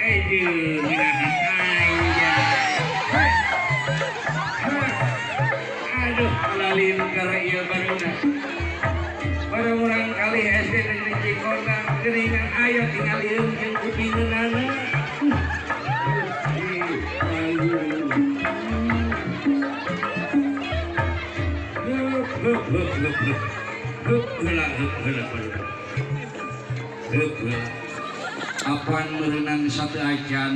Aduh, minahan aya. Aduh, lalin kara ieu barudak. Baru murang kali SD Negeri Cikondang geuningan aya tingalieun jeung kupingeunana. Apan merenang satu acan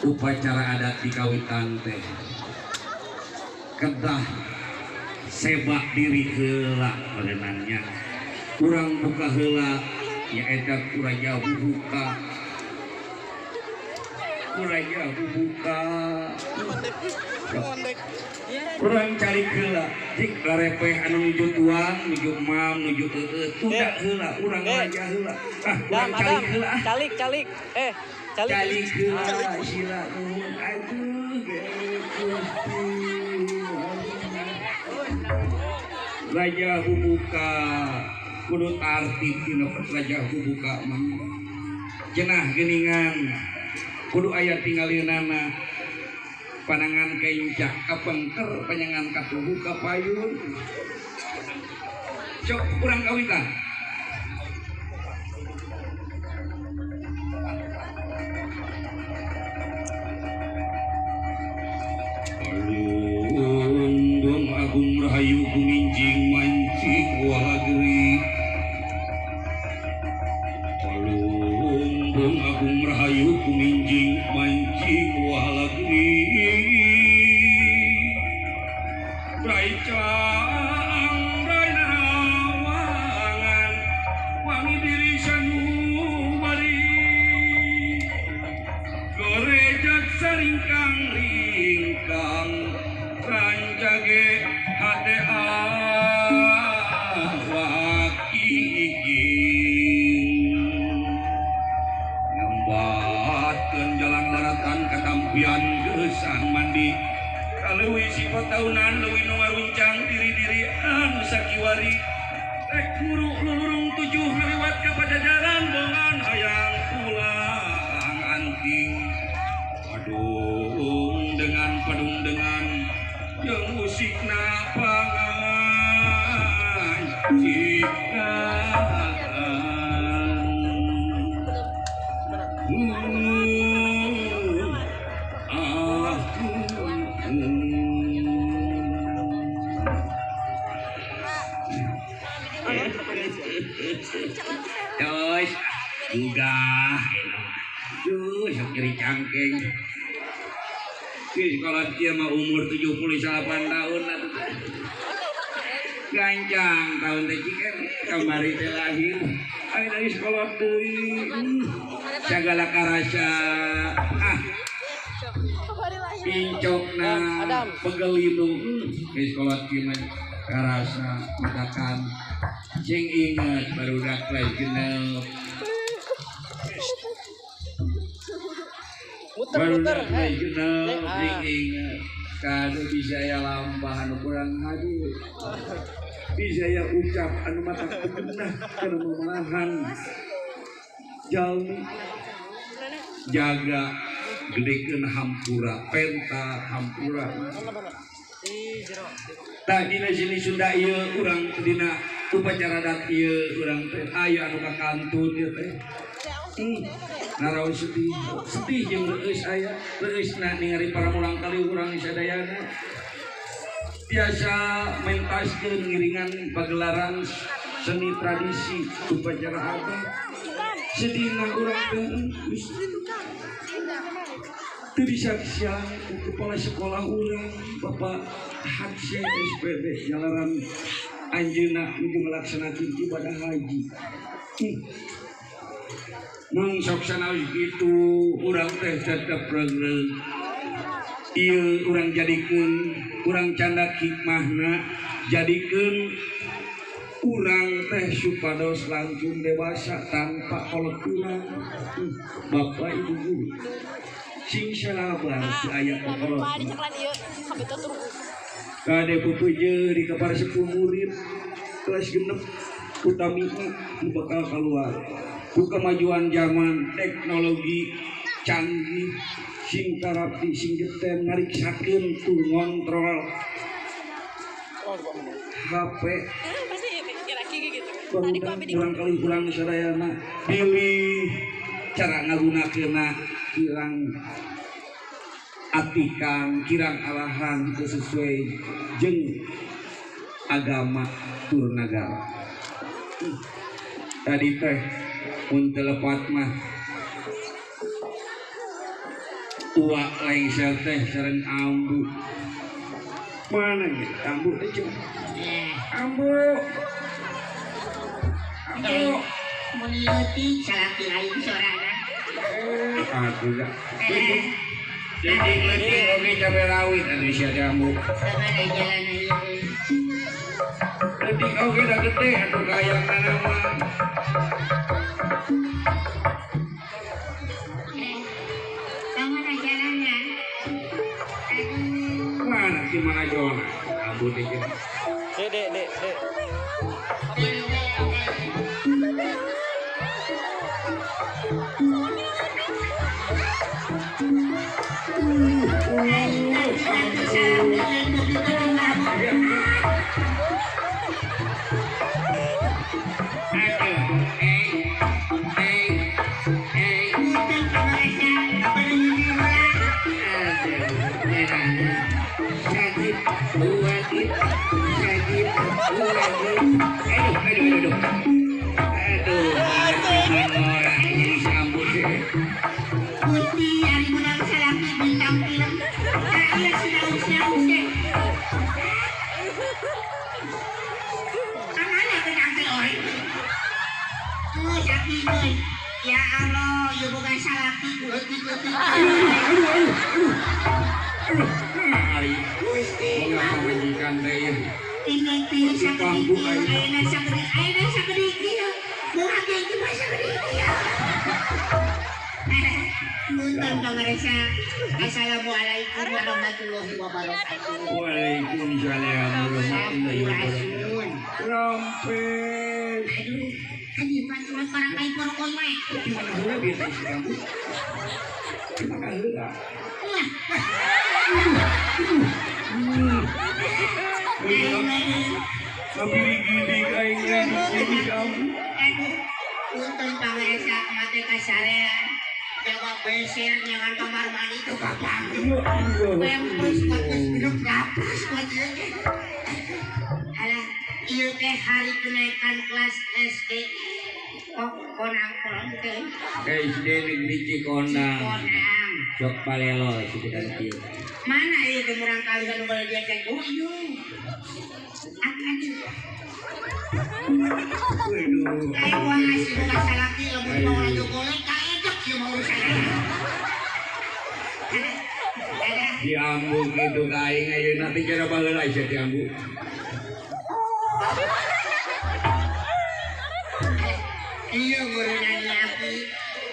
upacara adat di kawitan teh kedah sebak diri heula merenangnya urang buka heula nyaeta kuraja buka kuraja buka urang cari heula jik larepeh anu nuju tuang nuju mam nuju eueuh tunda heula urang raja heula ah urang calik heula calik calik calik calik heula sila nuhun aduh Gusti raja bubuka kudu tartib dina raja bubuka mah cenah geuningan kudu aya tinggalieunana panangan kencak kapengker panyangan katuhu kapayun sok kurang kawitan Alundung agung rahayu kuminjing mancing walageri Alundung agung rahayu kuminjing mancing walageri Raicang rainawangan wangi diri sanubari gorejak saringkang ringkang rancage hate awak iging ngembatkeun jalan laratan katampian geusang mandi kaleuwi sifat tahunan leuwih nu ngaruncang diri-diri anu sakiwari rek muru lulurung tujuh ngaliwat ka pajajaran bongan hayang pulang anting padung dengan jeung musikna pangancikan. Terus juga duh sok nyeri cangkeng. Di sekolah dia mah umur 78 tahun atuh. Gancang tahun teh ciken kamari teh lahir. Aya dari sekolah deui. Sagala karasa ah. Pincokna pegelinu di sekolah kieu mah karasa matakan sing inget barudak kelas genep. Muter-muter genep sing inget kade bisa ya lampah anu kurang hadir. Bisa ya ucap anu mata kebenah kana mamalahan. Jalmi jaga gedekeun hampura penta hampura. Tah dina sini Sunda ieu urang dina upacara adat ieu urang teh aya anu kakantun ieu teh. Naraon sedih, sedih jeung reueus aya, reueusna ningali para mulang kali urang sadayana. Biasa mentaskeun ngiringan pagelaran seni tradisi upacara adat. Sedihna urang teh teu disaksian ku kepala sekolah urang Bapak Hadse SPD jalaran anjeunna nuju ngalaksanakeun ibadah haji. Mung sok sanaos kitu urang teh tetep reugreug. Ieu urang jadikeun urang candak hikmahna jadikeun urang teh supados langsung dewasa tanpa kolot urang. Bapak Ibu guru sing sabar teu aya kolot. Kade pupujeun di ka para sepuh murid kelas genep utamina nu bakal kaluar. Ku kemajuan zaman teknologi canggih sing tarapti sing geten ngariksakeun tuh ngontrol HP kurang kali kurang sadayana pilih cara ngagunakeunna kirang atikan kirang arahan teu sesuai jeung agama tur nagara. Tadi teh mun teu lepat mah tua lengser teh sareng ambu. Mana gitu ambu teh cuma ambu ambu mun leutik salaki aing sorangan. Atuh da. Leutik leutik oge cabe rawit atuh sia teh ambu. Sabaraha jalan ieu. Leutik oge da gede atuh kayangna mah. Kamana jalannya? Aduh. Mana di mana jona? Ambu teh. Dek dek dek dek. Ya Allah, ya bukan salaki, leutik-leutik. Aduh, aduh, aduh. Aduh, Gusti, pamajikan teh. Ini teh sagede kieu, ayeuna sagede, ayeuna sagede kieu. Boga ge mah sagede kieu. Punten pangaresa. Assalamualaikum warahmatullahi wabarakatuh. Waalaikumsalam warahmatullahi wabarakatuh. Rampes. Aduh, tadi mah cuma parang kai porokon we. Di mana heula bieu teh si kamu? Di mana heula? Ngabiri-gidig aing di kamu. Aduh, punten pangaresa mate kasarean. Jawa beser nyangan kamar mandi itu bapak. Pempes bagus hidup lapus buat ieu. Alah, ieu teh hari kenaikan kelas SD. Kok konang kolong teh? SD Negeri Cikondang. Cikondang. Sok palelo sekitar kieu. Mana ieu teh murang kali anu bade diajak? Oh ieu. Aduh. Waduh. Aing wah asih boga salaki lamun mau lanjut golek ka ejek ieu mah urusan. Diambu kitu ka aing ayeuna teh cara baheula sia diambu. Iya meureunana aki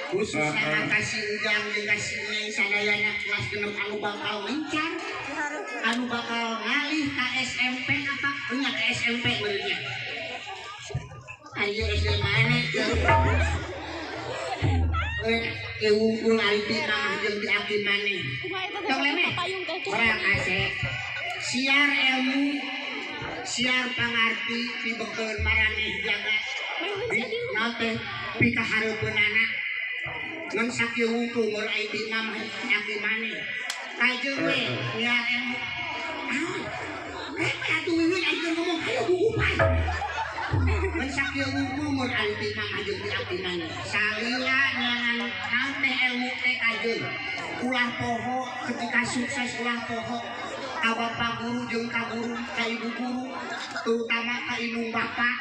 khususna ka si Ujang jeung ka si Neng sadayana kelas 6 anu bakal mencar, anu bakal ngalih ka SMP apa nya ka SMP meureunnya. Ayo SD mana jeung wungkul ari di mah jeung di aki maneh. Tong lemeh. Urang ase siar ilmu, siar pangarti pibeukeun maraneh jaga. Naon teh pikahareupeunana ngan sakieu wungkul umur ai di mah aki maneh. Kajeun we siar ilmu. Naon? Lemeh atuh wiwin aing ngomong hayo gugupan. Mun sakieu wungkul umur ari di mah jeung di abdi maneh. Salila nyangan naon teh ilmu teh kajeun. Ulah poho ketika sukses ulah poho ka bapak guru jeung ka guru ka ibu guru terutama ka indung bapak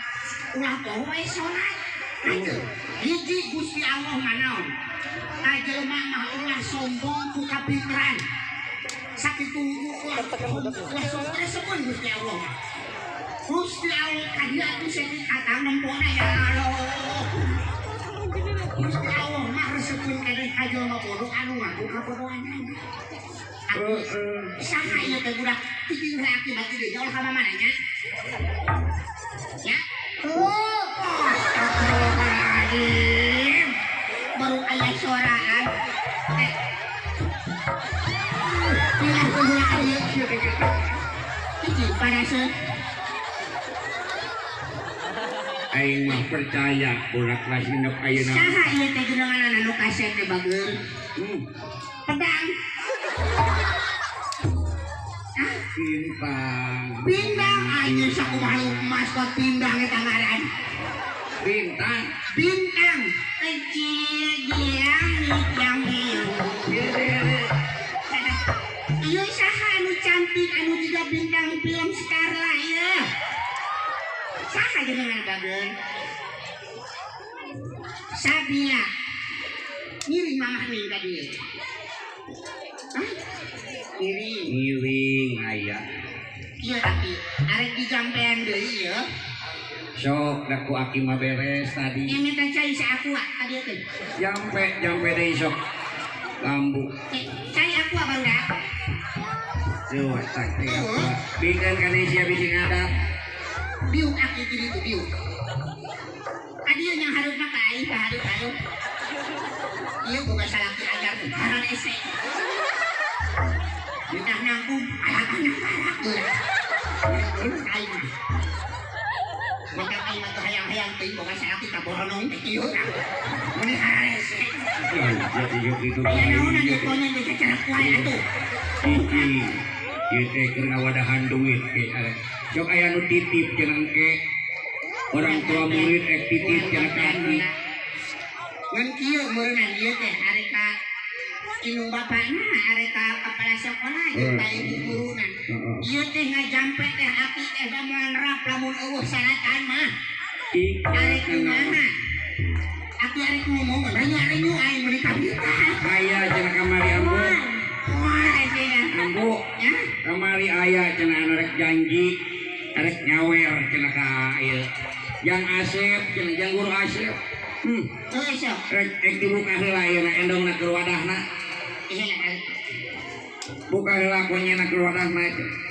ulah poho we salat. Kajeun hiji Gusti Allah manaon. Ka jelema mah ulah sombong ku kapinteran. Sakitu ulah sombong resepun Gusti Allah. Gusti Allah kadia atuh sepi katang nempona ya Allah. Gusti Allah mah resepun keneh ka jelema bodoh anu ngaku kabodohanana. Saha ieu teh budak teuing akibat ieu jauh ka mana nya? Ya. Oh, astagfirullahaladzim. Sosoraan. Pindah ke heula ka dieu kieu teh. Hiji parase. Aing mah percaya budak kelas indok ayeuna. Saha ieu teh jenengan anu kasep teh bageur? Pedang. Bintang. Bintang ayeuna sakumaha maskot bintang eta ngaran. Bintang. Bintang kecil di langit yang biru. Ieu saha anu cantik anu jiga bintang film Starla ieu? Saha jenengan bageur? Sabila. Ngiring mamah nih ka dieu. Hah? Ngiring. Ngiring aya. Ieu aki arek dijampean deui ieu. Sok da ku aki mah beres tadi. Yang minta cai si aku ka dieu teh. Jampe jampe deui sok. Lambu. Cai aku barudak. Duh, tak teh aku. Bikeun ka sia bisi ngadat. Biuk aki ti ditu biuk. Ka dieu nya hareupna ka aing ka hareup-hareup. Ieu boga salaki ajar teh haran ese. Ditah nangkung anak-anak karak geura. Aing. Maka aing mah hayang-hayang teuing boga salaki ka boronong teh kieu. Mun harese. Ya ieu kitu. Aya naonan ieu konyen teh cacarak wae atuh. Iki ieu teh keur ngawadahan duit ge. Sok aya nu titip cenah engke. Orang tua murid ek titip cenah ka aki. Ngan kieu meureunnan ieu teh arek ka indung bapakna, arek ka kepala sekolah jeung ka ibu guruna. Ieu teh ngajampe teh aki teh da moal nerap lamun eueuh saratan mah. Arek kumaha? Aki arek ngomong renyu-renyu aing meuni kabita. Aya cenah kamari ambu. Wah, cenah. Ambu. Ya? Kamari aya cenah anu rek janji arek nyawer cenah ka ieu. Jang Asep cenah jang guru Asep. Heuh sok. Rek dibuka heula ayeuna endongna keur wadahna. Buka heula konyena keur wadahna.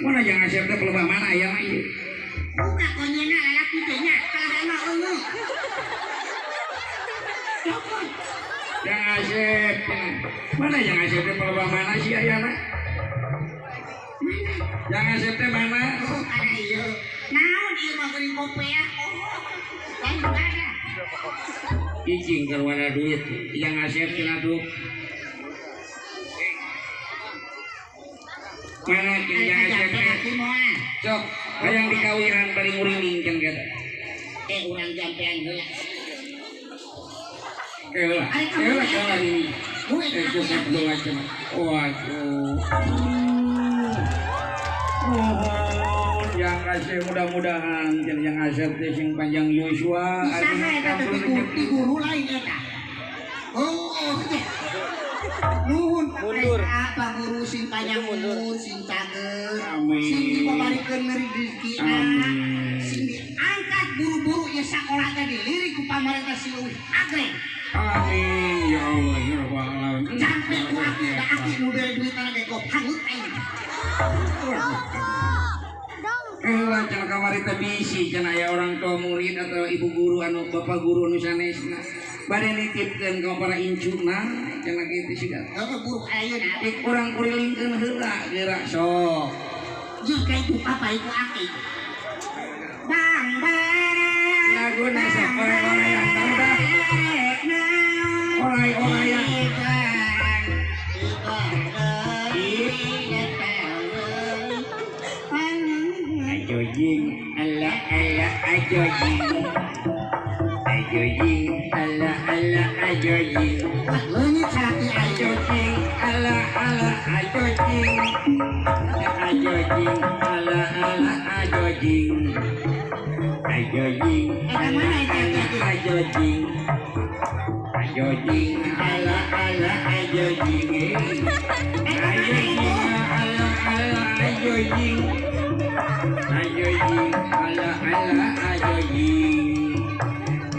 Mana jang Asep teh pelebah mana aya mah ieu. Buka konyena lalaki teh nya kalah mah eueuh. Cokot. Jang Asep mana jang Asep teh pelebah mana sih ayana? Mana? Jang Asep teh mana? Oh, kana ieu. Naon ieu mah geuning kopeah. Oh. Lain kada. Cicing keur wadah duit jang Asep cenah tuh. Mana cenah jang Asep teh? Sok hayang dikawinan bari nguriling cenah kitu. Urang jampean heula. Heula. Heula kawan. Sok doa cenah. Waduh. Oh, yang Asep mudah-mudahan yang Asep teh sing panjang yuswa. Saha eta teh guru lain eta. Oh, teh. Nuhun mundur. Apa guru sing panjang umur, sing cager, amin. Sing dipaparikeun meuri rezekina, sing diangkat buru-buru ieu sakola teh dilirik ku pamarentah si leuwih agreng. Amin ya Allah ya Rabbal alamin. Sampai ku aki da aki nu bere duitana ge kok hangut aing. Lah cenah kamari teh bisi cenah aya orang tua murid atau ibu guru anu bapak guru anu sanesna bade nitipkeun ka para incuna cenah kitu siga. Heuh buruk ayeuna. Ek urang kurilingkeun heula geura sok. Jika itu papa ibu aki. Bang bang. Laguna sok oray-orayan tanda. Oray-orayan. Ajojing ala ala ajojing. Ajojing ala ala ajojing. Leungit salaki ajojing ala ala ajojing. Ajojing ala ala ajojing. Ajojing ala ala ajojing. Ajojing ala ala ajojing. Ajojing ala ala ajojing. Ajojing ala ala ajojing.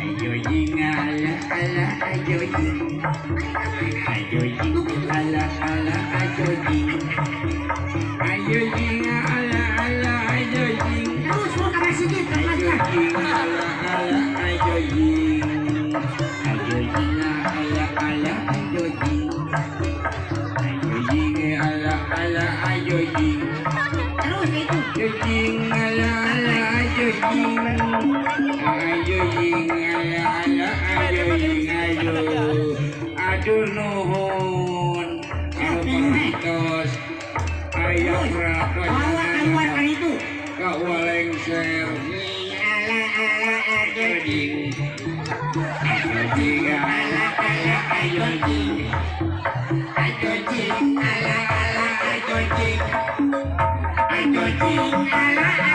Ajojing ala ala ajojing. Ajojing ala ala ajojing. Ajojing ala ala ajojing. Terus mau ka masjid Ajojing ala ala ajojing. Ajojing ala ala aya aya ayo ayo aduh nuhun anu parantos aya berapa keluar kan itu ka walengser ala ala ayo jing ayo jing ala ala ayo jing ayo jing ala ala ayo jing ayo jing ala.